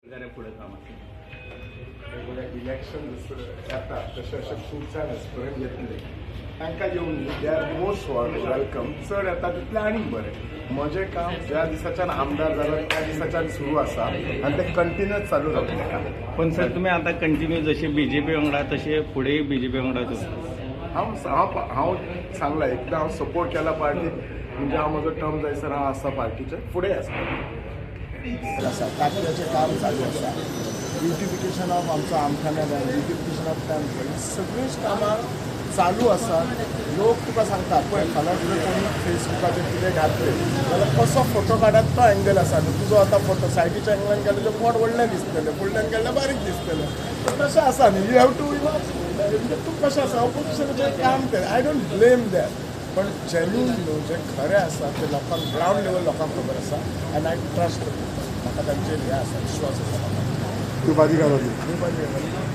फुडें काम आसा. इलेक्शन येता तशें अशें खूब जाण एस्पिरंट येतले, तांकां येवन they are most welcome. चड येता तितलें आनीक बरें. म्हजें काम ज्या दिसाच्यान आमदार जाला त्या दिसाच्यान सुरू आसा आनी तें कंटिन्युअस चालू रावतलें काम. पण सर, तुम्ही आता कंटिन्यू जसे बीजेपी वांगडा तसे पुढेही बीजेपी वांगडा तुम्ही? हांव हांव हांव सांगलां, एकदां हांव सपोर्ट केला पार्टीक म्हणजे हांव म्हजो टर्म जायसर हांव आसा पार्टीचे फुडें आसा. आसा, तातयाचें काम चालू आसा, ब्युटिफिकेशन ऑफ आमचो Amthane dam, beautification of temple, ही सगळींच कामां चालू आसात. लोक तुका सांगता पळय, फाल्यां तुवें कोणी फेसबुकाचेर कितें घातलें जाल्यार कसो फोटो काडत तो एंगल आसा न्हू. तुजो आतां फोटो सायडीच्या एंगलान काडलो जाल्यार पोट व्हडलें दिसतलें, फुडल्यान काडल्यार बारीक दिसतलें. पण तशें आसा न्ही, you have to you know म्हणजे तूं कशें आसा ऑपोजिशनाचें काम तें, I don't blame that. पण जेन्यून न्हू, जें खरें आसा तें लोकांक ग्रावंड लेवल लोकांक खबर आसा आनी I trust. म्हाका तांचेर हें आसा, विश्वास आसा. तूं बाजी घालवली. दिवपाची.